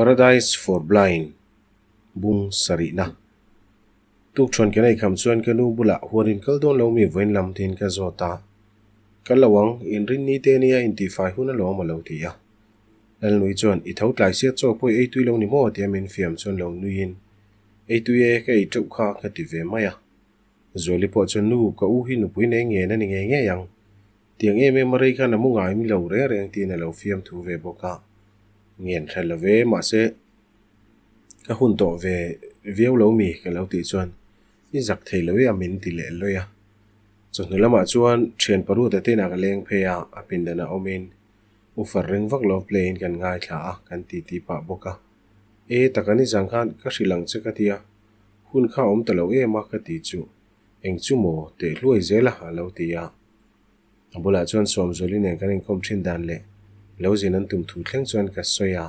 Paradise for Blind bung sarihna. Tukṭhuan kan eikham chuan ka nu bulah huan in kal dawn lo mi vawiin lam tiin ka zawt a. Kal lo ang, inrin ni te nia intifai hun alawm a lo ti a. Lalnui chuan i tho tlai siat chaw pawh i ei tui lo ni maw tia min fiam chuan lo nuiin ei tui e ka ei teuh kha ka ti ve mai a. Zuali pawh chuan nu ka u hi nupui nei ngen a ni ngei ngei ang. Tiang em em a rei khan a mu ngai mi lo reng reng tiin a lo fiam thu ve bawk a. Ngen hre lo ve, mahse ka hun tawh ve viau lo mi ka lo tih chuan i zak thei lo e a min ti leh lawi a. Chawhnu lamah chuan thian Paruta te inah ka leng phei a, a pindanah awmin u far ring vak lo play in kan ngaithla a, kan titi pah bawk a. E taka nizan khan ka hrilh ang che ka tia, hun kha a awm ta lo em a ka ti chu eng chu maw teh hluai zel a a lo ti a. A bulah chuan Sawmzawli nen kan inkawm thin dan leh lo zin an tum thu thleng chuan ka sawi a.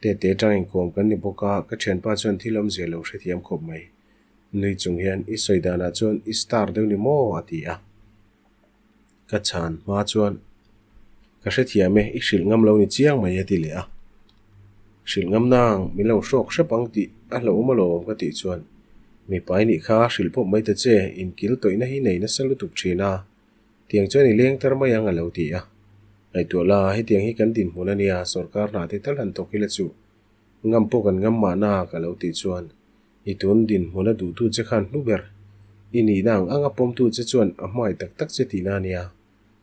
Tete atang inkawm kan ni bawk a, ka thianpa chuan thil awmzia lo hrethiam khawp mai. Nui chung hian i sawi danah chuan i star deuh ni maw a ti a. Ka chhan hma chuan ka hrethiam e, i hrilh ngam lo ni chiang mai a ti leh a. Hrilh ngam nang min lo hrawk hrep ang tih a hlauhawm alawm ka tih chuan mipa i nih kha hrilh pawp mai ta che, inkil tawihna hi nei nasa lutuk thin a, tiang chuan i leng tar mai ang a lo ti a. Ngaihtuah la, hetiang hi kan dinhmun a nia, sorkar hna te tal han thawk ila chu ngam pawh kan ngam mahna ka lo tih chuan i tun dinhmun a duhtu che khan hnu ber i nihna ang anga pawmtu che chuan a hmangaih tak tak che tihna a nia.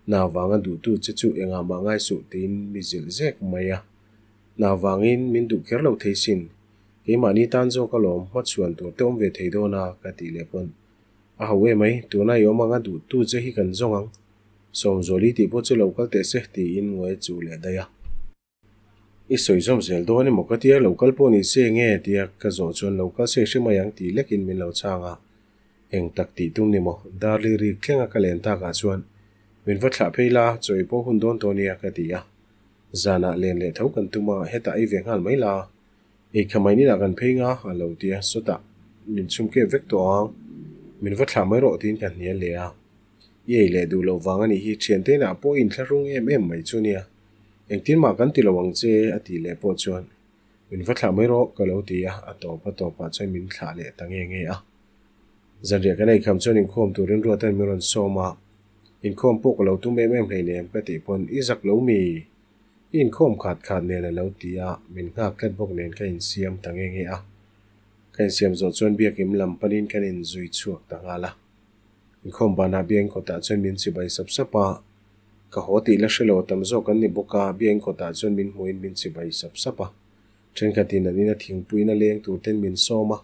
Hna vanga duhtu che chu engah mah ngai suh tiin mi zilh zek mai a. Hna vangin min duh kher lo thei sin. Keimahni tan zawk alawm hmachhuan tur te awm ve thei dawn a ka tih leh pawn a ho em mai, tuna i awm anga duhtu che hi kan zawng ang. Sawmzuali tih pawh chu lo kal teh se tiin ngawi a chuh leh daih a. I sawi zawm zel dawn emaw ka tia lo kal pawh ni se nge tia ka zawh chuan lo kal se hre mai ang tih lekin min lo chhang a. Eng tak tih tum ni maw? Darli rik thlenga ka len takah chuan min va thlah phei la, chaw i pawh hun dawn tawh nia ka ti a. Zanah len leh tho kan tum a, hetah i ve nghal mai la. Ei kha mai ninah kan phei nga a lo ti a, sawtah min chhum kep vek tawh ang, min va thlah mai rawh tiin ka hnial leh a. I ei leh duh loh vang a nih hi thiante inah pawh i inthlahrung em em mai chu nia. Engtin mah kan ti lo ang che a tih leh pawh chuan min va thlah mai rawh ka lo ti a, a tawp a tawpah chuan min thlah leh ta nge nge a. Zanriah kan eikham chuan inkhawm turin Ruatan min rawn sawm a, inkhawm pawh ka lo tum em em hleinem ka tih pawn i zak lo mi? I inkhawm khat khat nen a lo ti a, min nghak tlat bawk nen ka insiam ta nge nge a. Ka insiam zawh chuan biakim lam panin kan inzui chhuak ta nghal a. Inkhawm banah biakin kawtah chuan min chibai sap sap a, ka haw tih la hre lo tam zawk an ni bawk a, biakin kawtah chuan min hmuhin min chibai sap sap a. Thenkhatin an ina thingpuiin a leng tur ten min sawm a,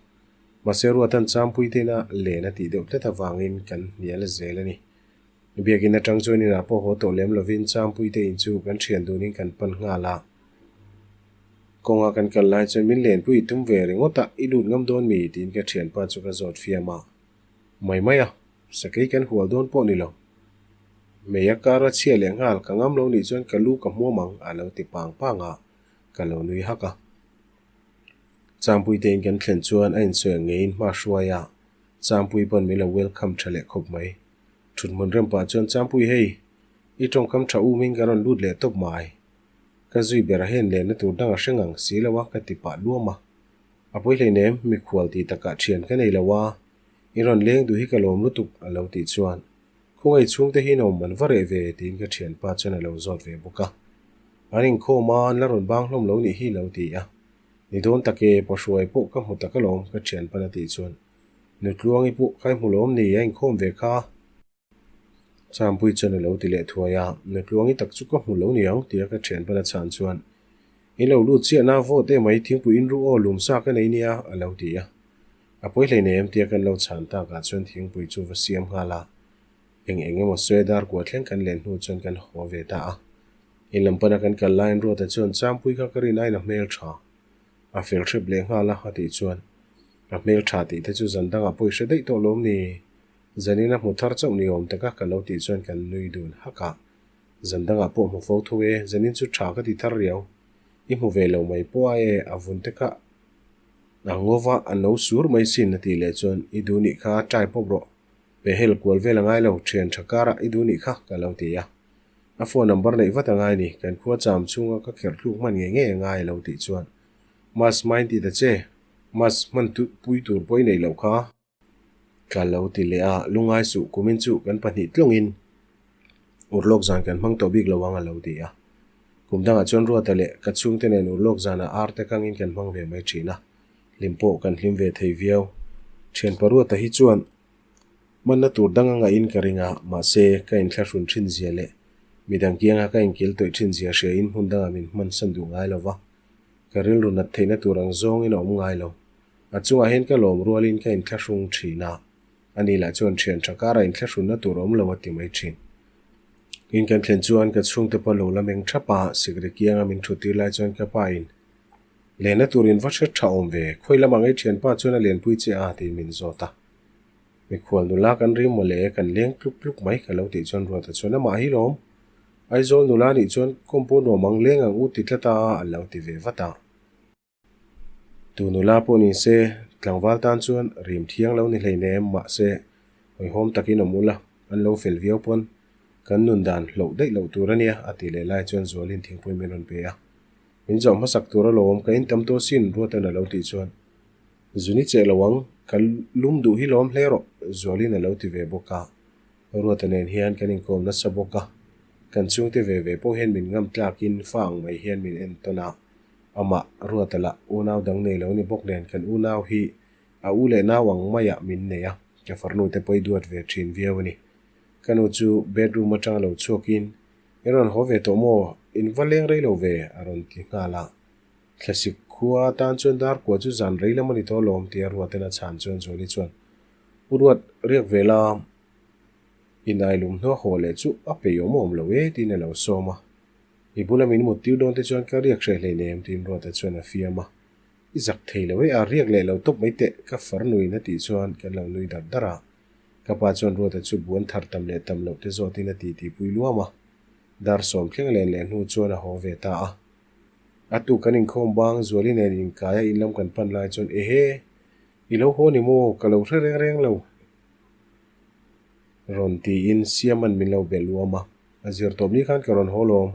mahse Ruatan Champui te ina len a tih deuh tlat avangin kan hnial zel a ni. Biakin atang chuan inah pawh haw tawh lem lovin Champui te in chu kan thian dunin kan pan nghal a. Kawnga kan kal lai chuan min lenpui i tum ve ringawt a, i lut ngam dawn mi? tiin ka thianpa chu ka zawt fiam a. Mai mai a, sakei kan hual dawn pawh ni lo. Mei a kar a chhia leh nghal, ka ngam lo nih chuan ka lu ka hmuam ang, a lo ti pang pang a, ka lo nui hak a. Changpui te in kan thlen chuan a insawi ang ngeiin hma hruai a, Changpui pawn min lo welcome tha leh khawp mai. Thut hmun rem pah chuan Changpui hei, i tawngkam tha umin ka rawn lut leh tawp mai. Ka zui ber a hen lehna tur dang a hre ngang si lo a, ka ti pah luam a. A pawi hleinem, mikhual tih takah thian ka nei lo a, i rawn leng duh hi ka lawm lutuk a lo tih chuan khawngaih chhungte hi nawm an va reh ve tiin ka thianpa chuan a lo zawt ve bawk a. An inkhawm a, an la rawn bang hlawm lo nih hi lo ti a. Ni dawn tak e, pawhruai pawh ka hmu tak alawm ka thianpan a tih chuan Nutluangi pawh ka hmu lawm ni, a inkhawm ve kha. Champui chuan a lo ti leh thuai a, Nutluangi tak chu ka hmu lo niang tia ka thianpan a chhan chuan In lo lut chiah na vote emai thingpui in ru aw lum sa ka nei nia a lo ti a. A pawi hleinem tia kan lo chhan takah chuan thingpui chu va siam nghal a. Eng eng emaw sawi dar kua thleng kan len hnu chuan kan haw ve ta a. In lam pana kan kal laiin Ruata chuan Champui kha ka rin aiin a hmel tha. A fel hrep leh nghal a a tih chuan A hmel tha tih te chu zan dangah pawh i hre daih tawh lawm ni? Zanin a hmu thar chauh ni awm taka ka lo tih chuan kan nui dun hak a. Zan dangah pawh hmu fo tho e, zanin chu tha ka ti thar riau. I hmu ve lo mai pawh a e, a vun te kha a ngova a no sur mai sin a tih leh chuan i duh nih kha try pawp rawh. Pehhel kual vel a ngai lo, thian tha karah i duh nih kha ka lo ti a. A phone number neih vat a ngai ni, kan khua cham chhunga ka kherh thluk hman ngei ngei a ngai a lo tih chuan. Mas hmain ti ta che, mas hman pui tur pawh i neih loh kha. Ka lo ti leh a, lungai suh kumin chu kan pahnih tlawngin urlawk zan kan hmang tawh bik lo ang a lo ti a. Kum dangah chuan Ruata leh ka chhungte nen urlawk zanah ar te kangin kan hmang ve mai thin a, hlim pawh kan hlim ve thei viau. Thianpa Ruata hi chuan hmanna tur dang a ngahin ka ring a, mahse ka inthlahrun thin zia leh midang kianga ka inkil tawih thin zia hriain hmun dangah min hmansan duh ngai lo va, ka rilru nat theihna tur ang zawngin a awm ngai lo. A chungah hian ka lawm rualin ka inthlahrung thin a, ani lah chuan thian tha kara inthlahrunna tur awm lo a ti mai thin. In kan thlen chuan ka chhungte pawh lo la meng thap a, sikri kianga min thut tir lai chuan ka pa in, Lenna tur in va hre tha awm ve, khawi lamah ngei thianpa chuan a lenpui che a tiin min zawt a. Mikhual nula kan rim mawle, kan leng tluk tluk mai ka lo tih chuan Ruata chuan amah hi lawm. Aizawl nula nih chuan kawm pawh nuam ang leng ang u ti tlat a a lo ti ve vat a. Tu nula pawh ni se, tlangval tan chuan rim thiang lo ni hleinem, mahse, hawihhawm takin awm ula, an lo fel viau pawn kan nun dan hloh daih loh tur a nia, a ti leh lai chuan Zualin thingpui min rawn pe a. Min zawh hmasak tur alawm, ka intam tawh sin, Ruatan a lo tih chuan, Zu ni cheh lo ang, ka lum duh hi lawm hle rawh, Zualin a lo ti ve bawk a. Ruata nen hian kan inkawm nasa bawk a, kan chhungte ve ve pawh hian min ngam tlakin fa ang mai hian min entawn a. Amah, Ruata lah unau dang nei lo ni bawk nen kan unau hi a u leh nau ang maiah min nei a, ka farnu te pawh i duat ve thin viau a ni. Ka nu chu bedroom atanga lo chhuakin, I rawn haw ve tawh maw? In va leng rei lo ve, a rawn ti nghal a. Thlasik khua atan chuan dar kua chu zan rei lam a ni tawh alawm, tia Ruaten a chhan chuan Zuali chuan, U Ruat, riak ve la, inailum hnuah haw leh chu a peih awm awm lo e, tiin a lo sawm a. I bula min mut tir dawn te chuan ka riak hreh hleinem tiin Ruata chuan a fiam a. I zak thei lo e, a riak leh lo tawp mai teh, ka farnuin a tih chuan kan lo nui dar dar a. Ka pa chuan Ruata chu buan thar tam leh tam loh te zawtin a titi pui luam a. Dar sawm thleng len leh hnu chuan a haw ve ta a. A tuk kan inkhawm bang Zuali nen inkaia in lam kan pan lai chuan Ehe! I lo haw ni maw? Ka lo hre reng reng lo. Rawn tiin Siaman min lo belh luam a. A zir tawp ni khan ka rawn haw lawm.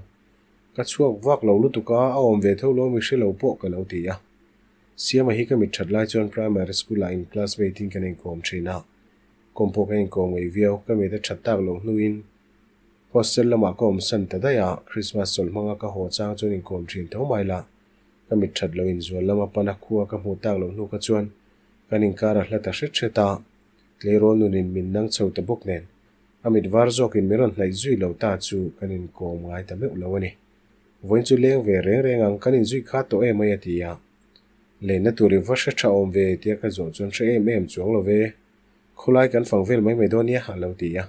Ka chhuak vak lo lutuk a, a awm ve tho lo mi hre lo pawh ka lo ti a. Siama hi ka mit that lai chuan primary school ah in classmate in kan inkawm thin a. Kawm pawh kan inkawm ngei viau, ka mit a that tak loh hnuin hostel lamah ka awm san ta daih a, Christmas chawlh hmanga ka haw chang chuan inkawm thin tho mai la. Ka mit that loh inzual lama pana khua ka hmuh tak loh hnu kha chuan kan inkar a hla ta hret hret a, tleirawl nunin min nang chho ta bawk nen. A mit var zawkin min rawn hnaih zui lo ta chu kan inkawm ngai ta meuh lo a ni. Vawiin chu leng ve reng reng ang, kan inzui kha tawh em mai a ti a. Lenna tur i va hre tha awm ve tia ka zawh chuan hre em em chuang lo ve. Khawlai kan fang vel mai mai dawn nia a lo ti a.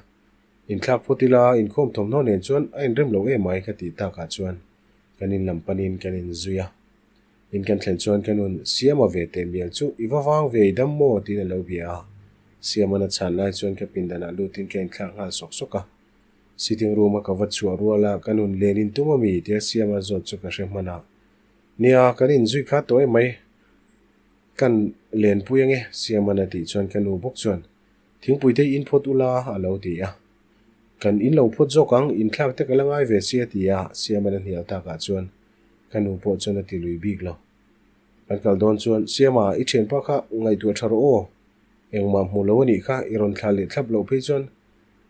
Inthlak phawt ila inkhawm thawmhnaw nen chuan a inrem lo em mai ka tih takah chuan kan inlam panin kan inzui a. In kan thlen chuan ka nun Siama ve teh mial chu i va vang ve i dam maw tiin a lo bia a. Siama'n a chhan lai chuan ka pindanah lutin ka inthlak nghal sawk sawk a. Sitting room a ka va chhuah rual a, ka nun len in tum a mi tia Siama zawt chu ka hre hman a. Nia, kan inzui kha tawh em mai. Kan lenpui ange, Siama'n a tih chuan ka nu bawk chuan Thingpui te in phawt ula a lo ti a. Kan in lo phawt zawk ang, inthlak te ka la ngai ve sia ti a Siama'n a hnial takah chuan Ka nu pawh chuan a ti lui bik lo. Kan kal dawn chuan, Siama, i thianpa kha ngaihtuah tha rawh aw. Engmah hmu lo a nih kha, i rawn thlah leh thlap loh phei chuan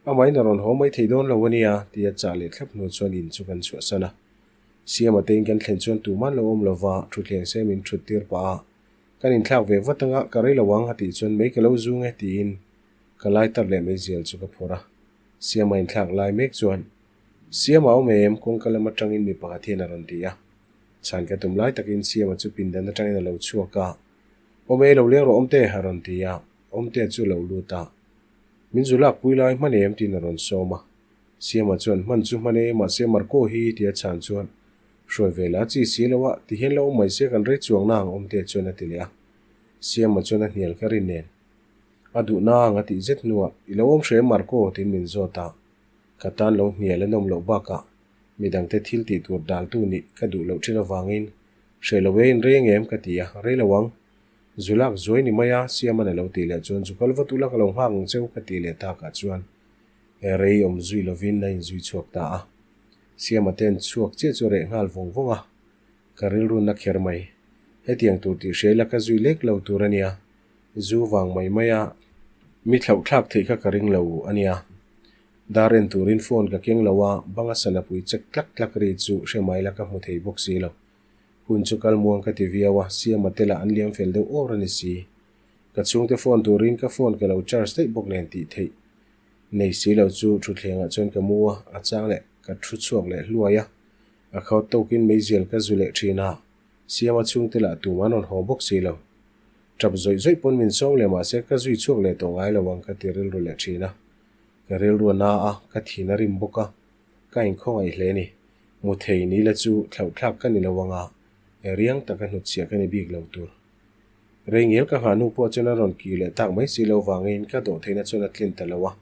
amahin a rawn haw mai thei dawn lo a nia, tia chah leh thlap hnu chuan in chu kan chhuahsan a. Siama tein kan thlen chuan tuman lo awm lova, thutthleng se min thut tir pah a. Kan inthlak ve vat anga ka rei lo ang a tih chuan mei ka lo zung e tiin ka lai tar leh meizial chu ka phawrh a. Siama inthlak lai mek chuan Siama awm em? Kawngka lam atangin mi pakhat hian a rawn ti a. Chhan ka tum lai takin Siama chu pindan atangin a lo chhuak a. Awm e, lo leng rawh Awmte, a rawn ti a. Awmte chu a lo lut a. Min zu lak pui lai hman em? tiin a rawn sawm a. Siama chuan, Hman chu hman e, mahse Marco hi, tia chhan chuan, Hruai ve la chi si lo a, ti hian lo awm mai se kan rei chuang na ang Awmte chuan a ti leh a. Siama chuan a hnial ka rin nen. A duh na ang a tih zet hnuah, I lo awm hre em Marco? tiin min zawt a. Ka tan lo hnial a nawm loh bakah midangte thil tih tur daltu nih ka duh loh thin avangin hreh lo e in rei angem ka ti a, rei lo ang. Zu lak zuai ni mai a, Siaman a lo tih leh chuan zu kal vat ula ka lo nghak ang cheu ka tih leh takah chuan rei awm zui lovin a inzui chhuak ta a. Siama ten chhuak chiah chu a reh nghal vawng vawng a, ka rilru na kher mai. Hetiang tur tih hria ila ka zui lek lo tur a nia. Zu vang mai mai a mi thlauh thlak theih kha ka ring lo a nia. Dar en turin phone ka keng lo a, banga sana pui chek tlak tlak ri chu hre mai la ka hmu thei bawk si lo. Hun chu kal muang ka ti viau a, Siama te lah an liam fel deuh awr a ni si. Ka chhungte phone turin ka phone ka lo charge daih bawk nen tih theih nei si lo chu thutthlengah chuan ka mu a, a chang leh ka thu chhuak leh hluai a, a khawt tawkin meizial ka zu leh thin a, Siama chhungte lah tum an rawn haw bawk si lo. Tap zawih zawih pawn min sawm leh mahse ka zui chhuak leh tawh ngai lo ang ka ti rilru leh thin a. Ka rilru a na a, ka thin a rim bawk a, ka inkhawngaih hle ni. Mu thei ni la chu thlauhthlak ka ni lo ang a, riang taka hnutchhiah ka ni bik lo tur. Rei ngel ka nghah hnu pawh chuan a rawn kir leh tak mai si lo vangin ka dawh theihna chuan a tlin ta lo a.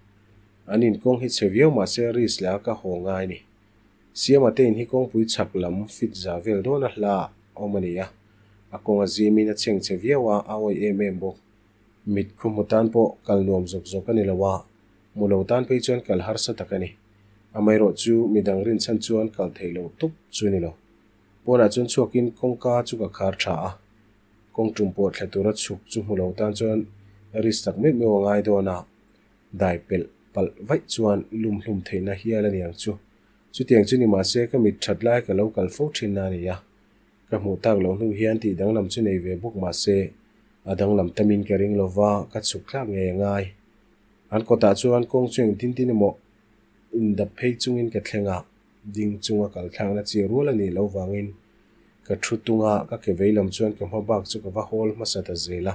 An inkawng hi chhe viau mahse risk leh a ka haw ngai ni. Siama te in hi kawngpui chhak lam fit za vel dawn a hla ah awm a ni a. A kawng a zimin a chheng chhe viau a, a awih em em bawk. Mit khu hmu tan pawh kal nuam zawk zawk a ni lo a, hmu lo tan phei chuan kal harsa tak a ni. Amaherawh chu midang rinchhan chuan kal theih loh tawp chu a ni lo. Pawnah chuan chhuakin kawngka chu ka khar tha a, kawng tum pawh thla tura chhuk chu hmu lo tan chuan risk tak meuh meuh a ngai dawn a, dai pelh palh vaih chuan lum hlum theihna hial a ni ang chu. Chutiang chu ni mahse ka mit that lai ka lo kal fo thin na a ni a, ka hmuh tak loh hnu hian tih danglam chu nei ve bawk mahse a danglam tamin ka ring lova ka chhuk thlak ngei a ngai. An kawtah chuan kawng chu engtin tin emaw indap phei chungin ka thleng a. Ding chunga kal thlakna chi rual a nih loh vangin ka thu tung a, ka ke vei lam chuan ka hma bak chu ka va hawl hmasa ta zel a.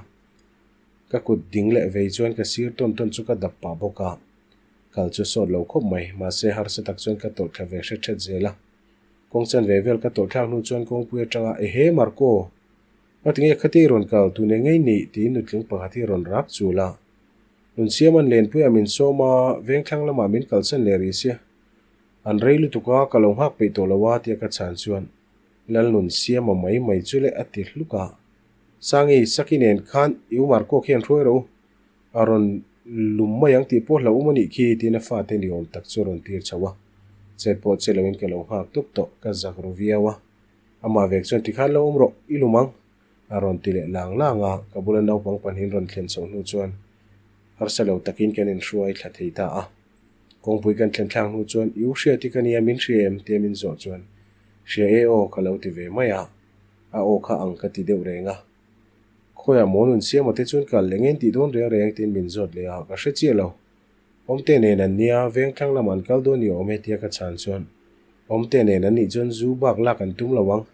Ka kut ding leh vei chuan ka sir tawn tawn chu ka dap pah bawk a, kal chu sawt lo khawp mai, mahse harsa tak chuan ka tawlh thla ve hret hret zel a. Kawng chan ve vel ka tawlh thlak hnu chuan kawngpui atanga, Ehe Marco! Ngatinge khati i rawn kal tune ngei nih? tiin nutling pakhat hi a rawn rak chul a. Nunsiaman Lenpuia min sawm a, vengthlang lamah min kalsan leh rih sia. An rei lutuk a, ka lo nghak peih tawh lo a tia ka chhan chuan Lalnun siama mai mai chu leh a ti hluk a. Sangi, Saki nen khan i Umar kawk hian hruai rawh u, a rawn lum mai ang tih pawh hlauhawm a nih khi tiin a fate ni awm tak chu a rawn tir chho a. Chet pawh che loin ka lo nghak tup tawh, ka zak ru viau a. Amah vek chuan tikhan lo awm rawh, i lum ang a rawn ti leh lang lang a, ka bula naupang pahnihin rawn thlen chhoh hnu chuan harsa lo takin kan inhruai thla thei ta a. Kawngpui kan thlen thlak hnu chuan, I u hria ti ka nia, min hria em? tia min zawh chuan, Hria e aw, ka lo ti ve mai a, a aw kha ang ka ti deuh reng a. Khawiah maw nun siam ate chuan kal leh ngen tih dawn reng reng tiin min zawt leh a, ka hre chiah lo. Awmte nen an nia, vengthlang lamah an kal dawn ni awm e tia ka chhan chuan, Awmte nen an nih chuan zu bak lak an tum lo ang,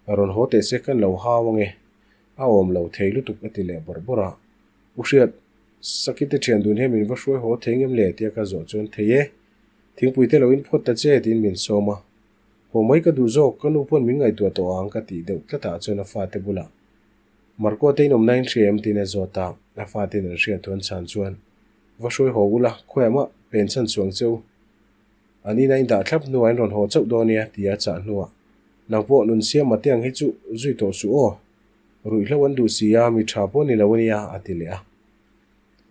a rawn haw teh se kan lo hau ang e, a awm lo thei lutuk a ti leh bawrh bawrh a. U Hriat, Sakite thian dun hian min va hruai haw thei ngem le tia ka zawh chuan thei e, thingpui te lo in phawt ta che tiin min sawm a. Haw mai ka duh zawk, ka nu pawn min ngaihtuah tawh ang ka tih deuh tlatah chuan a fate bulah Marco te in awmna in hria em tiin a zawt a, a fate in an hriat thuan chhan chuan va hruai haw ula, khawiah mah pen chhan chuang che u. An ina in dah thlap hnuah in rawn haw chauh dawn nia tia a chah hnuah nang pawh nun siam mate ang hi chu zui tawh suh aw. Ruihhlo an duh si a, mi tha pawh ni lo a nia, a ti leh a.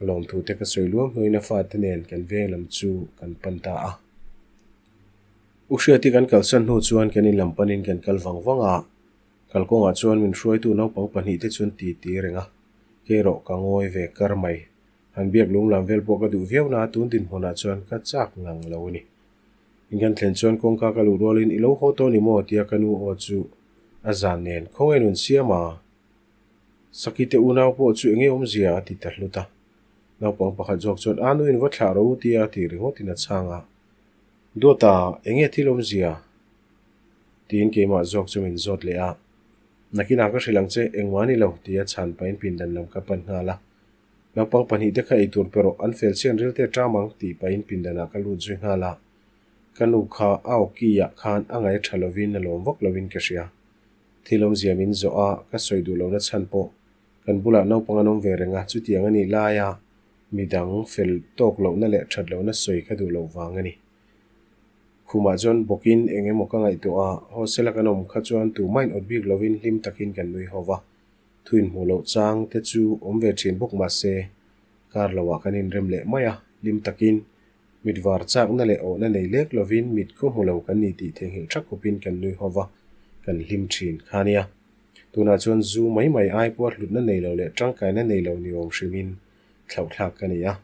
Lawmthu te ka sawi luam hnuin a fate nen kan veng lam chu kan pan ta a. U Hriati kan kalsan hnu chuan kan in lam panin kan kal vang vang a, kalkawngah chuan min hruaitu naupang pahnihte chuan ti ti reng a, kei erawh ka ngawi ve kar mai. Han biak lung lam vel pawh ka duh viau na, tun dinhmunah chuan ka chak ngang lo a ni. In kan thlen chuan kawngka ka luh rualin i lo haw tawh ni maw tia ka nu aw chu a zan nen khawngaih nun siam a. Sakite unau pawh chu enge awmzia a ti ta hlut a. Naupang pakhat zawk chuan a nu in va thlah ro tia ti ringawtin a chhang a. Duata enge thil awmzia? Tiin keimah zawk chu min zawt leh a. Nakinah ka hrilh ang che engmah ni lo tia chhan pahin pindan lam ka pan nghal a. Naupang pahnihte kha ei tur pe rawh, an fel chian rilte a ṭam ang tih pahin pindanah ka lut zui nghal a. Ka nu kha a awki-ah khan a ngaih a ṭha lovin a lawm vak lovin ka hria. Thil awmzia min zawh a, ka sawi duh lohna chhan pawh kan bulah naupang an awm ve reng a, chutiang a nih laia midang fel tawk lohna leh ṭhat lohna sawi ka duh loh vang a ni. Khumah chuan bawkin eng emaw ka ngaihtuah a, hostel-a kan awm kha chuan tumahin awt bik lovin hlim takin kan nui ho va. Thu inhmuh loh chang te chu awm ve thin bawk mah se, kar loah kan inrem leh mai a, hlim takin mit var chakna leh awhna nei lek lovin mit khaw hmu lo kan ni tih theihnghilh tha khawpin kan nui ho va, kan hlim thin kha nia. Tunah chuan zu mai mai ai pawha hlutna nei lo leh tangkaina nei lo ni awm hrimin thlauhthlak ka ni a.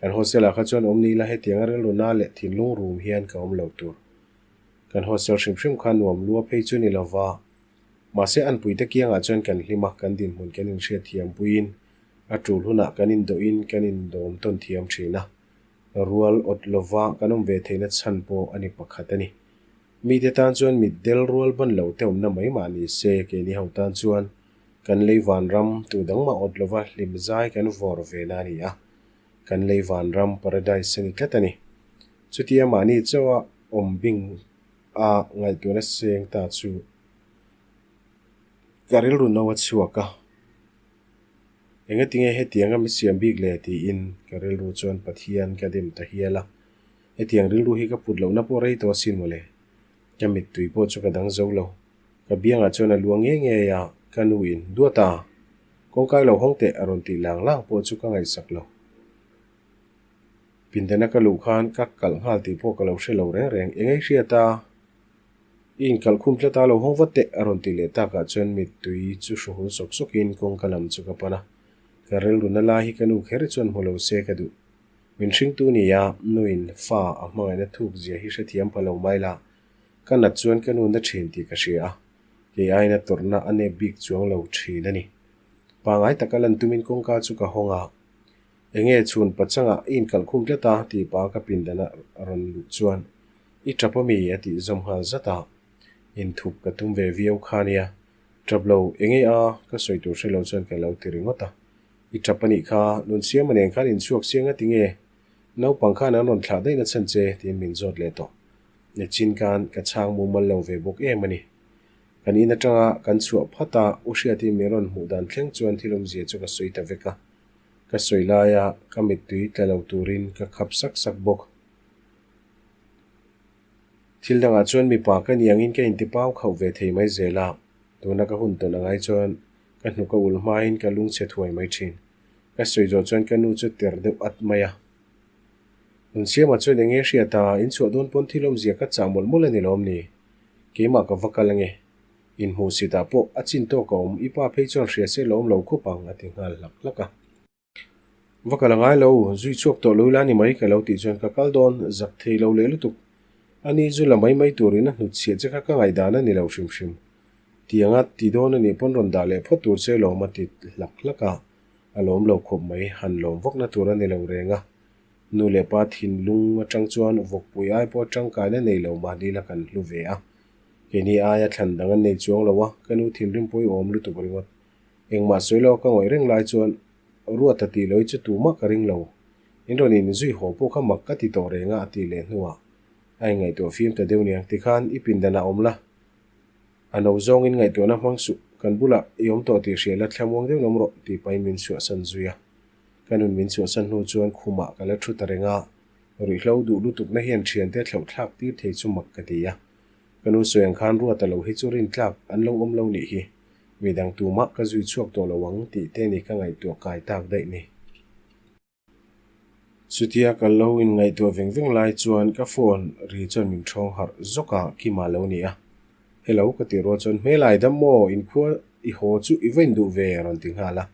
Kan hostel ah kha chuan awm ni ila hetianga rilru na leh thinlung rum hian ka awm lo tur. Kan hostel hrim hrim kha nuam lua phei chu ni lova, mahse anpuite kiangah chuan kan hlim a, kan dinhmun kan inhriat thiam puiin a tul hunah kan indawhin kan indawm tawn thiam thin a. Rual awt lova kan awm ve theihna chhan pawh a ni pakhat a ni. Mite tan chuan mitdel rual ban lo te awmna mai mah ni se, keini ho tan chuan kan lei vanram tu dang mah awt lova hlim zai kan vawr ve na a ni a, kan lei vanram paradise a ni tlat a ni. Chutia mahni chauha awm bing a ngaihtuahna seng ta chu ka rilru no a chhuak a. Engatinge hetianga mi siam bik le tiin ka rilru chuan Pathian ka dem ta hial a. Hetiang rilru hi ka put lohna pawh rei tawh asin mawle. Ka mittui pawh chu ka dang zo lo. Ka biangah chuan a luang ngei ngei a, ka nu in, Duata! Kawngkai lo hawng teh a rawn tih lang lang pawh chu ka ngaihsak lo. Pindana ka luh khan ka kalh nghal tih pawh ka lo hre lo reng reng. Engei hriat a? I inkalh khum tlat a, lo hawng vat teh a rawn tih leh takah chuan mittui chu hruhul sawk sawkin kawngka lam chu ka pan a. Ka rilruna lai hi ka nu kher chuan hmu lo se ka duh. Min hringtu ni a, nuin fa a hmangaihna thuk zia hi hrethiam pha lo mai la, ka nat chuan ka nu na thin tih ka hria a, kei aina tawrhna a nep bik chuang lo thin a ni. Pangai taka lan tumin kawngka chu ka hawng a, Enge chhun pachangah i inkalh khum tlat a tih pa ka pindan a rawn luh chuan i tap ami a tih zawm nghal zat a, inthup ka tum ve viau kha nia, tap lo enge a ka sawi tur hre lo chuan ka lo ti ringawt a. I tap a nih kha, Nunsiama nen khan inchhuak siang a ti nge? Naupang khan an rawn thlah daih na chhan che tiin min zawt leh tawh. Nechin khan ka chhang mumal lo ve bawk em a ni. Kan in atanga kan chhuah phat a, U Hriatin min rawn hmuh dan thleng chuan thil awmzia chu ka sawi ta vek a. Ka sawi laia ka mittui tla lo turin ka khap sak sak bawk. Thil dangah chuan mipa ka ni angin ka intipau khauh ve thei mai zel a, tuna ka hun tawn angai chuan ka hnuk a ul hmain ka lungchhe thuai mai thin. Ka sawi zawh chuan ka nu chu ter deuh at mai a. Nunsiama chuan eng nge hriat a, inchhuah dawn pawn thil awmzia ka chah mawlh mawlh a ni lawm ni? Keimah ka va kal ange. Inhmuh sitah pawh a chin tawk a awm, i pa phei chuan hria se lawm lo khawp ang a ti nghal hlak hlak a. Va kal a ngai lo, zui chhuak tawh lo ila ni mai ka lo tih chuan ka kal dawn, zak thei lo leh lutuk. Ani zu la mai mai turin a hnut chhiah che kha ka ngaihdan a ni lo hrim hrim. Tianga ti dawn a nih pawn rawn dah leh phawt tur che lawm a ti hlak hlak a, a lawm lo khawp mai, han lawm vakna tur a ni lo reng a. Nu leh pa thinlung atang chuan vawkpui ai pawh tangkaina nei lo mahni la kan hlu ve a. Keini aia thlan dang an nei chuang lo a, ka nu thinrim pawh i awm lutuk ringawt. Engmah sawi lo ka ngawih reng lai chuan Ruata tih lo hi chu tumah ka ring lo. In rawn in zui haw pawh kha mak ka ti tawh reng a a tih leh hnuah a inngaihtuah fim ta deuh niang tikhan i pindanah awm la. A no zawngin ngaihtuahna hmang suh, kan bulah i awm tawh tih hria la thlamuang deuh lawm rawh tih pahin min chhuahsan zui a. Ka nun min chhuahsan hnu chuan khumah ka la thu ta reng a, ruihhlo duh lutukna hian thiante thlauh thlak tir thei chu mak ka ti a. Ka nu sawi ang khan Ruata lo hi chu rintlak an lo awm lo nih hi. Midang tumah ka zui chhuak tawh lo ang tih te ni ka ngaihtuah kai tak daih ni. Chutia ka lo inngaihtuah veng veng lai chuan ka phone ri chuan min thawng harh zawk a, Kima lo ni a. Hello ka tih rual chuan hmelai dam maw inkhua i haw chu i va induh ve a rawn ti nghal a.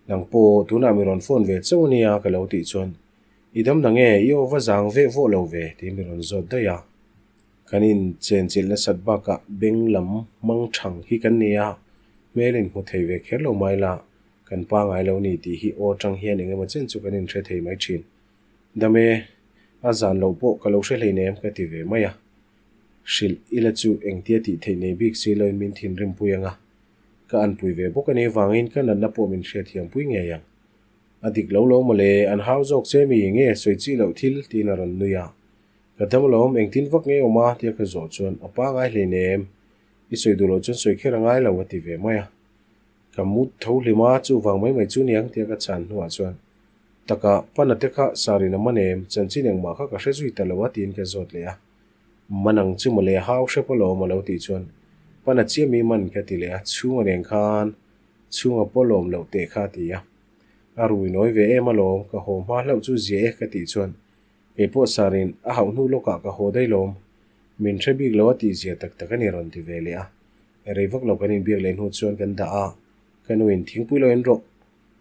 Nang pawh tunah mi rawn phone ve chauh a nia ka lo tih chuan i dam na nge i aw va zang veh vawh lo ve tiin mi rawn zawt daih a. Kan inchenchilh nasat bakah beng lam hmang thang hi kan ni a, hmel inhmu thei ve kher lo mai la, kan pangai lo ni tih hi aw tang hian eng emaw chen chu kan inhre thei mai thin. Dam e, a zan loh pawh ka lo hre hleinem ka ti ve mai a. Hrilh ila chu engtia tih theih nei bik si loin min thinrim pui ang a, ka anpui ve bawk a nih avangin ka natna pawh min hriatthiampui ngei ang. A dik lo lo mawle, an hau zawk che mi nge sawi chi loh thil tiin a rawn nui a. Ka dam alawm, engtin vak nge awm a? tia ka zawh chuan a pa ngai hleinem, i sawi duh loh chuan sawi kher a ngai lo a ti ve mai a. Ka mut tho hlim a, chuvang mai mai chu niang tia ka chhan hnuah chuan taka pana te kha sarin a man em, chanchin engmah kha ka hre zui ta lo a tiin ka zawt leh a. Man ang chu mawle hau hrep alawm a lo tih chuan pana chiah mi man ka ti leh a, chhunga nen khan chhunga pawh lawm loh teh kha a ti a. A rui nawi ve em alawm, ka haw hma hlauh chu zia e ka tih chuan Kei pawh sarin a hauh hnu lawkah ka haw daih lawm. Min hre bik lo a tih zia tak tak a ni rawn ti ve leh a. Rei vak lo kan inbiak leh hnu chuan kan dah a, ka nuin thingpui lo en rawh.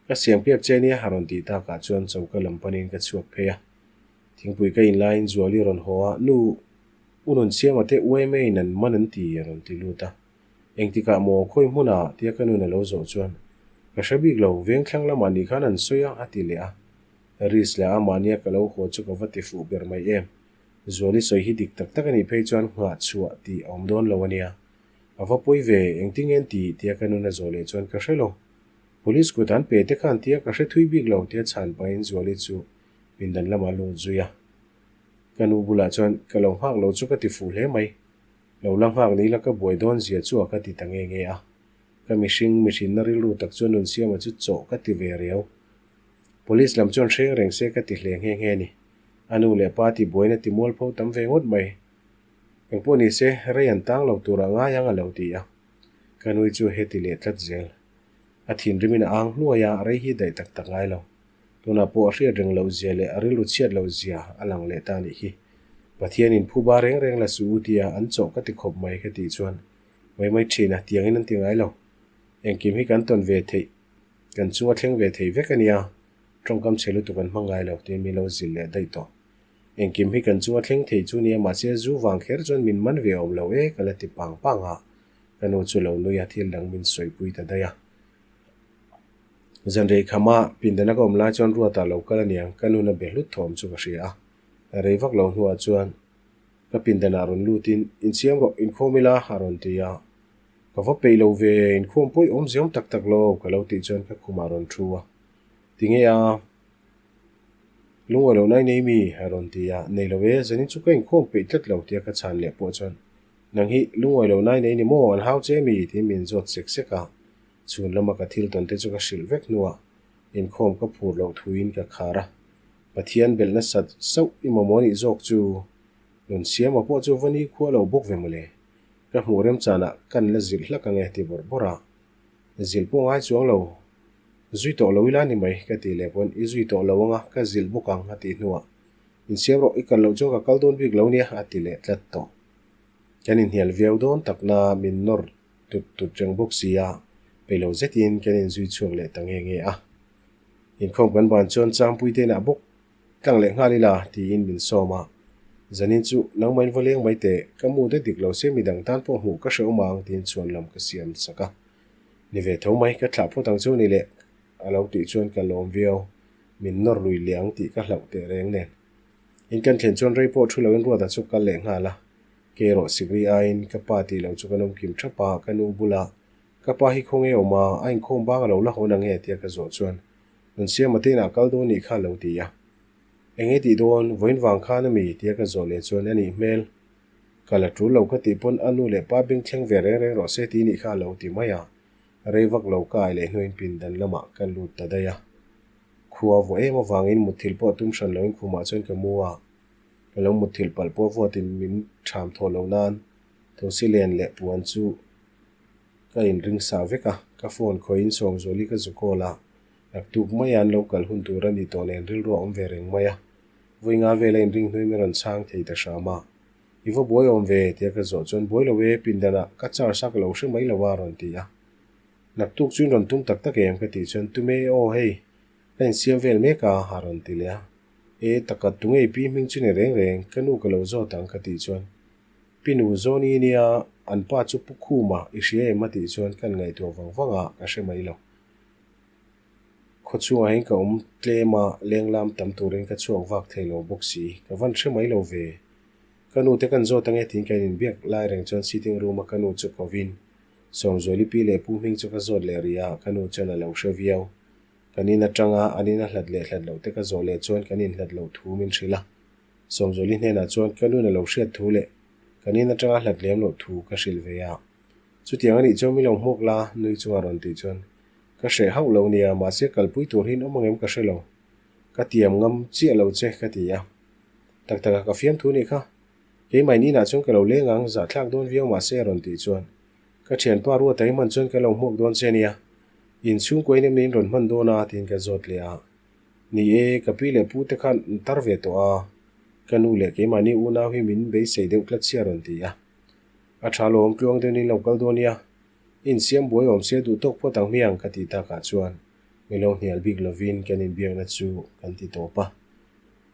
Ka siam kep che nia a rawn tih takah chuan choka lam panin ka chhuak phei a. Thingpui ka in laiin Zuali rawn haw a, Nu, u nun siama te uaim in an man an ti a rawn ti lut a. Engtikah maw khawi hmunah tia ka nun a lo zawh chuan, Ka hre bik lo, vengthlang lamah nih khan an sawi a, a ti leh a. Risk leh a mahnia ka lo haw chu ka va ti fuh ber mai em. Zuali sawi hi dik tak tak a nih phei chuan nghah chhuah tih a awm dawn lo a nia. A va pawi ve, engtin nge an ti tia ka nun a zawh leh chuan ka hre lo. Police kut an pe te khan tia ka hre thui bik lo tia chhan pahin Zuali chu pindan lamah lut zui a. Ka nu bulah chuan ka lo nghak lo chu ka ti fuh hle mai. Lo la nghak ni la ka buai dawn zia chu a ka ti ta nge nge a. Ka mihring mihrinna rilru tak chuan Nunsiama chu chawh ka ti ve riau. Police lam chuan hreng reng se ka ti hle nghe nghe ni. A nu leh pa ti buaina ti mualpho tam ve ngawt mai. Engpawh ni se, rei an tang lo turah ngai ang a lo ti a. Ka nui chu heti leh tlat zel. A thinrimin a ang hluai a, rei hi daih tak tak ngai lo. Tunah pawh a hriat reng loh zia leh a rilru chhiat loh zia a lang leh ta nih hi. Pathianin phuba reng reng la suh u tia an chawh ka ti khawp mai ka tih chuan mai mai thin a, tiangin an ti ngai lo. Engkim hi kan tawn ve theih, kan chunga thleng ve thei vek a nia, tawngkam chhe lutuk an hmang ngai lo tiin min lo zilh leh daih tawh. Engkim hi kan chunga thleng thei chu nia mahse zu vang kher chuan min man ve awm lo e ka la ti pang pang a, ka nu chu lo nui a thil dang min sawipui ta daih a. Zan rei khama pindana ka awm lai chuan Ruata lo kal aniang ka nun a be hlut thawm chu ka hria a, rei vak lo hnuah chuan ka pindanah rawn lutin insiam rawh inkhawm ila a rawn ti a, ka va peih lo ve inkhawm pawi awm ziam tak tak lo ka lo tih chuan ka khumah rawn thu a, tinge a lungawi lo nai nei mi a rawn ti a, nei lo e zanin chu ka inkhawm peih tlat lo tia ka chhan leh pawh chuan nang hi lungawi lo nai nei ni maw an hau che mi tiin min zawt sek sek a. Chhun lama ka thil tawn te chu ka hrilh vek hnuah inkhawm ka phur loh thuin ka khar a. Pathian belh nasat sauh i mamawh nih zawk chu nun siama pawh chu va ni khua lo bawk ve mawle. Ka hmuh remchanah kan la zilh hlak ange ti bawrh bawrh a. Zilh pawh ngai chuang lo. Zui tawh lo ila ni mai ka tih leh pawn i zui tawh lo anga ka zilh bawk ang a tih hnuah insiam rawh i kal loh chuan ka kal dawn bik lo nia a ti leh tlat tawh. Kan inhnial viau dawn takna min nawr Tut tut reng bawk si a, peilo zetin kan inzui chhuak leh ta nge nge a. Inkhawm kan ban chuan Changpui te inah bawk tlang leh nghal ila tiin min sawm a. Zanin chu nangmahin va leng mai teh, ka mu te dik lo se midang tan pawh hmuh ka hrehawm ang tiin chhuan lam ka siam sak a. Ni ve tho mai, ka thlah phawt ang chu ni leh a lo tih chuan ka lawm viau, min nawr lui leh ang tih ka hlauh teh reng nen. In kan thlen chuan rei pawh thu loin Ruata chu kal leh nghal a. Kei erawh sikri aiin ka pa tih loh chu kan awm kim thap a, ka nu bula ka pa hi khawnge awm a, a inkhawm bang a lo la hawn ang e tia ka zawh chuan Nunsiama te inah kal dawn nih kha a lo ti a. Eng nge tih dawn, vawiin vang khan a mi tia ka zawh leh chuan a nih hmel. Kal a tul lo ka tih pawn a nu leh pa beng thleng ve reng reng rawh se tih nih kha a lo ti mai a. Rei vak lo ka ai leh hnuin pindan lamah ka lut ta daih a. Khua vuah em avangin mutthilh pawh tum hran loin khumah chuan ka mu a. Ka lo mutthilh palh pawh vuatin min ṭham thawh loh nan thosi len leh puan chu ka inring sah vek a, ka phone khawiin Sawngzuali ka zu call a, naktuk maia an lo kal hun tur a ni tawh nen rilru a awm ve reng mai a, vawi nga vela inring hnuin min rawn chhang thei ta hram a, I va buai awm ve tia ka zawh chuan buai lo e, pindanah ka charge a ka lo hre mai lo a rawn ti a, naktuk chu in rawn tum tak tak em ka tih chuan tume aw hei ka insiam vel mek a a rawn ti leh a. E taka tunge i pi hming chu ni reng reng, ka nu ka lo zawt ang ka tih chuan Pi nu Zawni nia an pa chu Pu Khuma i hria em a tih chuan kan ngaihtuah vang vang a, ka hre mai lo. Khawchhungah hian ka awm tlem a, lenglam tam turin ka chhuak vak thei lo bawk si, ka van hre mai lo ve. Ka nu te kan zawt ange tiin kan inbiak lai reng chuan sitting room a ka nu chu kovin Sawmzuali pi leh Pu hming chu ka zawt leh rih a, ka nu chuan a lo hre viau. Kan in atanga an in a hlat leh hlat loh te ka zawh leh chuan kan inhlat loh thu min hrilh a. Sawmzuali hnenah chuan ka nun a lo hriat thu leh kan in atanga hlat lem loh thu ka hrilh ve a. Chutiang a nih chuan min lo hmuak la, nui chunga rawn tih chuan ka hreh hauh lo nia, mahse kalpui tur hi in awm angem ka hre lo. Ka tiam ngam chiah lo che ka ti a. Tak taka ka fiam thu nih kha. Keimah in inah chuan ka lo leng ang, zahthlak dawn viau mahse a rawn tih chuan ka thianpa Ruata hi hman chuan ka lo hmuak dawn che nia. In chhungkaw in em in rawn hman dawn a tiin ka zawt leh a. Ni e, ka pi leh pu te khan an tar ve tawh a, ka nu leh keimahni unau hi min beisei deuh tlat sia rawn ti a. A tha lawm tluang deuhin in lo kal dawn nia. I insiam buai awm sia duh tawk phawt ang hmiang ka tih takah chuan mi lo hnial bik lovin kan inbiakna chu kan ti tawp a.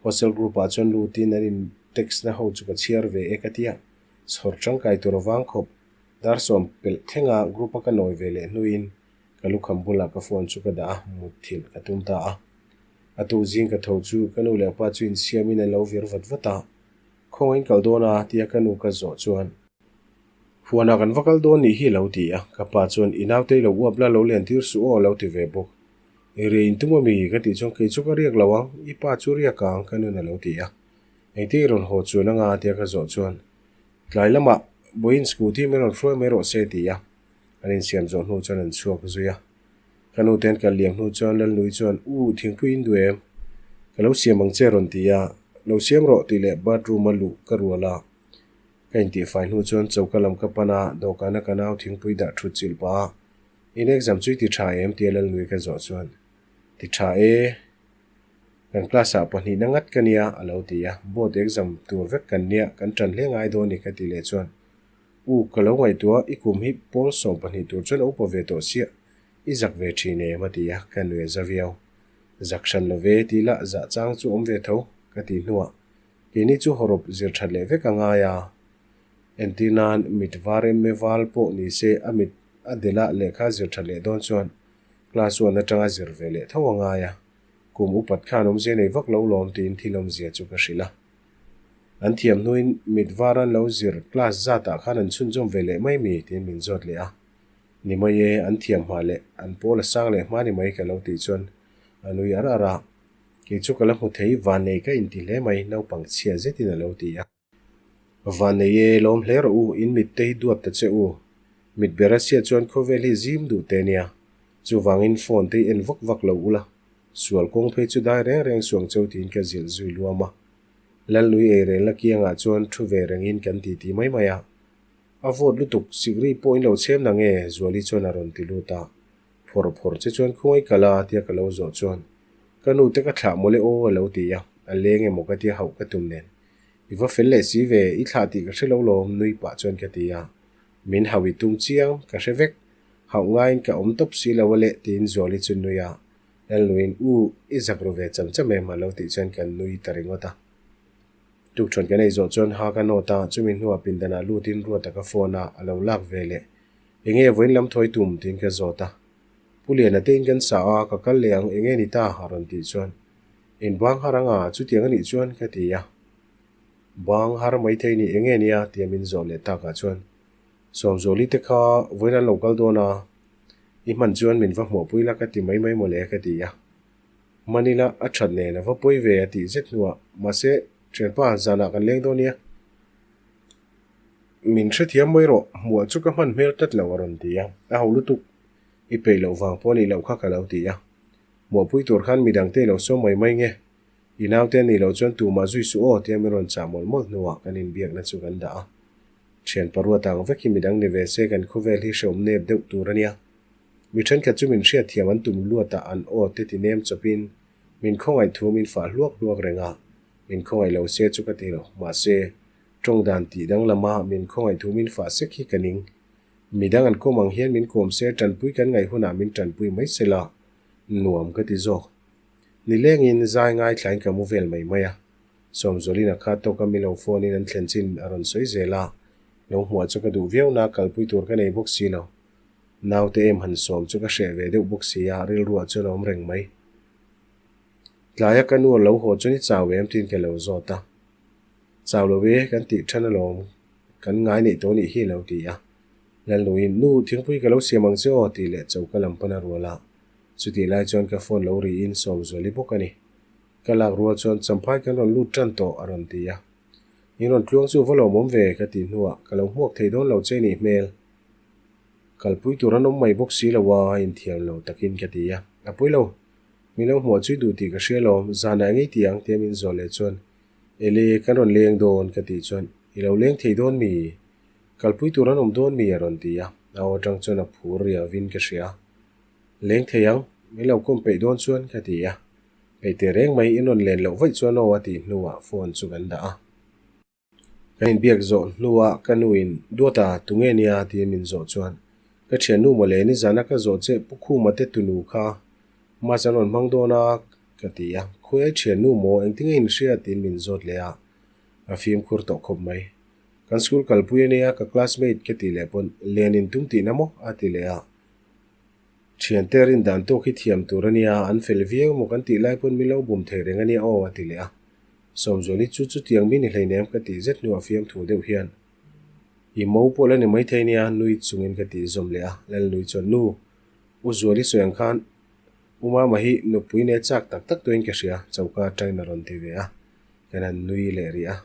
Hostel group ah chuan lutin an in text na ho chu ka chhiar ve e ka tia, chhawr tangkai tur avang khawp dar 10 pelh thlenga group a ka nawi ve leh hnuin ka lukham bulah ka phone chu ka dah a, mutthilh ka tum ta a. A tuk zing ka tho chu ka nu leh pa chu insiamin an lo vir vat vat a, Khawngaih in kal dawn a tia ka nu ka zawh chuan Huanah kan va kal dawn nih hi a lo ti a, ka pa chuan i naute i lo uap la lo len tir suh aw a lo ti ve bawk. I riah in tum a mi? Ka tih chuan kei chu ka riak lo ang, i pa chu riak ang ka nun a lo ti a. Engtin i rawn haw chuan anga tia ka zawh chuan tlai lamah vawiin scooty min rawn hruai mai rawh se a ti a, an insiam zawh hnu chuan an chhuak zui a. Ka nu te an kal liam hnu chuan Lalnui chuan U thingpui in duh em? Ka lo siam ang che rawn ti a, lo siam rawh tih leh bathroom a luh ka rual a. Ka intihfai hnu chuan choka lam ka pan a, dawhkana ka nau thingpui dah thut chilh pah a, In exam chu i ti tha em? tia Lalnui ka zawh chuan, Ti tha e, kan class ah pahnihna ngat ka nia a lo ti a, board exam tur vek kan nia, kan tan hle ngai dawn ni ka ti leh chuan, U, ka lo ngaihtuah, i kum hi pawl 12 tur chuan a upa ve tawh siah, i zak ve thin em? a ti a, ka nui za viau. Zak hran lo ve ti la, zah chang chu awm ve tho, ka ti hnuah Keini chu hawrawp zir that leh vek a ngai a. Entir nan mit var emme val pawh ni se a mit a dela lehkha zir that leh dawn chuan class one atanga zir ve leh tho a ngai a. Kum upat khan awmzia nei vak lo lawm tiin thil awmzia chu ka hrilh a. An thiam hnuin mit var an lo zir class zatah khan an chhunzawm ve leh mai mi tiin min zawt leh a. Ni mai e, an thiam hma leh an pawl a sang leh hma ni mai ka lo tih chuan a nui ar ar a. Kei chu ka la hmu thei, vannei ka inti hle mai, naupang chhia zetin a lo ti a. Vannei e, lawm hle rawh u, in mit te hi duat ta che u. Mit ber a chhiat chuan khawvel hi zim duh te nia. Chuvangin phone te hi en vak vak lo ula, sual kawng phei chu dai reng reng suang cheu tiin ka zilh zui luam a. Lalnui eirelna kiangah chuan thu ve rengin kan titi mai mai a. A vawt lutuk, sikri pawh in lo chhem na nge? Zuali chuan a rawn ti lut a. Phawrh phawrh che chuan khawngaih kal a tia ka lo zawh chuan ka nu te ka thlah mawle aw a lo ti a, a leng emaw ka tia hauh ka tum nen. I va fel leh si ve, i thlah tih ka hre lo lawm nui pah chuan ka ti a, min hauh i tum chiang, ka hre vek, hauh ngaiin ka awm tawp si lo a leh tiin Zuali chu nui a, Lalnuiin u i zak ru ve cham cham em a lo tih chuan kan nui ta ringawt a. Tukṭhuan kan ei zawh chuan ha ka nawt a, chumi hnuah pindanah lutin Ruata ka phone a, a lo lak ve leh. Enge vawiin lam thawi tum? tiin ka zawt a. Pu Liana te in kan sa a, ka kal leh ang, enge ni ta? a rawn tih chuan, In bang har anga, chutiang a nih chuan ka ti a. Bang har maithei ni, enge nia? tia min zawh leh takah chuan, Sawmzuali te kha vawiin an lo kal dawn a, i hman chuan min va hmuahpui la ka ti mai mai mawle ka ti a. Hman ila a that nen a va pawi ve a tih zet hnuah, mahse, thianpa, zanah kan leng dawn nia. Min hrethiam mai rawh, hmuah chu ka hman hmel tlat lo a rawn ti a, a ho lutuk, i peih loh vang pawh a nih loh kha ka lo ti a. Hmuahpui tur khan midangte i lo sawm mai mai nge, i naute a nih loh chuan tumah zui suh aw tia min rawn chah mawlh mawlh hnuah kan inbiakna chu kan dah a. Thian paruat ang vek hi midang ni ve se kan khawvel hi hreawm nep deuh tur a nia. Mi thenkhat chu min hriatthiam an tum luatah an aw te ti nem chawpin min khawngaih thu min fah hluak hluak reng a, min khawngaih lo se chu ka ti lo, mahse, Tawng dan tih danglama min khawngaih thu min fah sek hi ka ning. Midang an kawm ang hian min kawm se tanpui kan ngaih hunah min tanpui mai se la, nuam ka ti zawk. Nilengin zai ngaithlain ka mu vel mai mai a. Sawmzawlin a khat tawka mi lo phone in an thlen chin a rawn sawi zel a, lo hmuah chu ka duh viau na kalpui tur ka nei bawk si lo. Naute em han sawm chu ka hreh ve deuh bawk si a, rilruah chuan a awm reng mai. Tlaia ka nu a lo haw chuan i chau em tiin ka lo zawt a. Chau lo e, kan tih than alawm, kan ngai neih tawh nih hi a lo ti a. Lalnuiin, Nu, thingpui ka lo siam ang che aw tih leh choka lam pan a rual a. Chutih lai chuan ka phone lo riin Sawmzuali bawk a ni. Ka lak rual chuan Champhai kan rawn lut tan tawh a rawn ti a. In rawn tluang chu va lawmawm ve ka tih hnuah ka lo hmuak thei dawn lo che nih hmel. Kalpui tur an awm mai bawk si lo a, inthiam lo takin ka ti a. A pawi lo, min lo hmuah chui duh tih ka hria alawm, zanah ngei ti ang tia min zawh leh chuan Ele, kan rawn leng dawn ka tih chuan, I lo leng thei dawn mi? Kalpui tur an awm dawn mi? a rawn ti a, a aw atang chuan a phur riauvin ka hria. Leng thei ang, min lo kawm peih dawn chuan ka ti a. Peih teh reng mai, in rawn len loh vaih chuan aw a tih hnuah phone chu kan dah a. Kan inbiak zawh hnuah ka nuin, Duata, tunge nia? tiin min zawh chuan. Ka thiannu mawle nizana ka zawh che Pu Khuma te tunu kha Mas an rawn hmang dawn a ka ti a, Khawiai thiannu maw engtinge in hria tiin min zawt leh a, a fimkhur tawh khawp mai. Kan school kalpui ania ka classmate ka tih leh pawn len in tum tihna maw a ti leh a. Thiante rin dan tawk hi thiam tur ania an fel viau maw kan tih lai pawn min lo bum thei reng ania aw a ti leh a. Sawmzuali chu chutiang mi ni hleinem ka tih zet hnuah fiamthu deuh hian I mo pawh la ni maithei nia nui chungin ka tih zawm leh a, Lalnui chuan nu U Zuali sawi ang khan U Mama hi nupui nen chak tak tak tuahin ka hria, choka atangin a rawn ti ve a, kan han nui leh rih a.